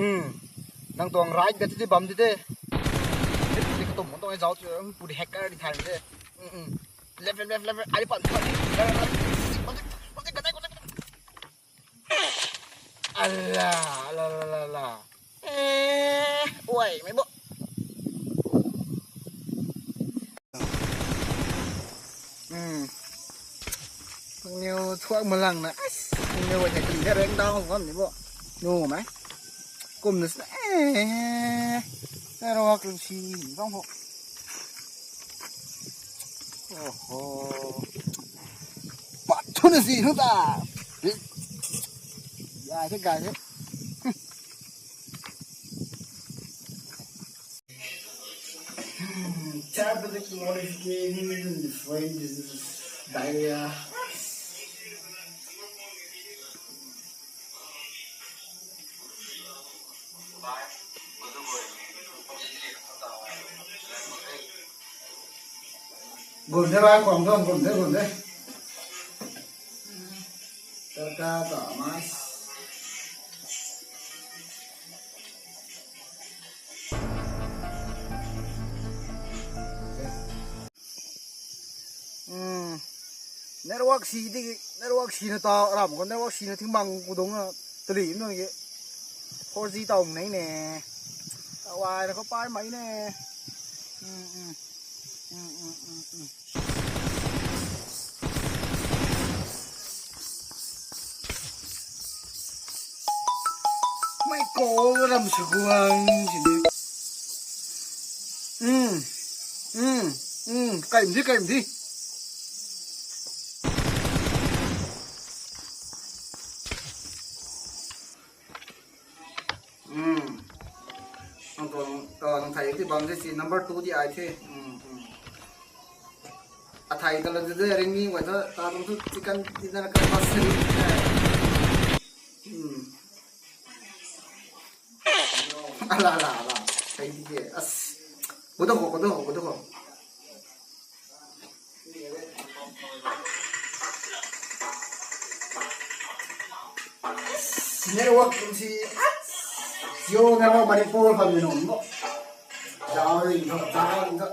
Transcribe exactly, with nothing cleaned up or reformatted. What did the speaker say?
Hmm. Nang tuang right ga ti bam di de. Di ka tum tuang zau chu puri hacker di thai de. Hmm. Left, left, left, left. Ai pan. Ala, ala, ala, ala. Eh, oi, mei bo. Hmm. Nangniw thuak malang na. As, nangniw hei kali de reng down bam ni bo. Nu mai. Kum na sna. Eh. Network si bang ho. Oho. Pat thu na si thu ta. Ya, the guy, the. Hmm, therapeutic modification, inflamed diseases, diarrhea. Gum the bai, khwang thu gum the, gum the. Tarka ta mas. Hmm. Network si di, network si na ta ram ko, network si na thing bang ku dung na tali na ki four G tau nei ne. Tawai na ko pai mai ne. Hmm, hmm. Hmm, hmm, hmm, hmm. Mei ko ram sw guang si di. Hmm. Hmm. Hmm. Kai di, kai di. Hmm. Nang tuang, uh, nang thei ti bam di si number two di ai the. Hmm, hmm. Athei ta la de ring ni wai tho, ta tuang thu chicken dinner ka pasri. Hmm. Ala, ala, ala. Thei di ke. As. Kudo ko, kudo ko, kudo ko. Network si. Jio network Manipur kan ni nung mo. Jao ring tho, jao ring tho.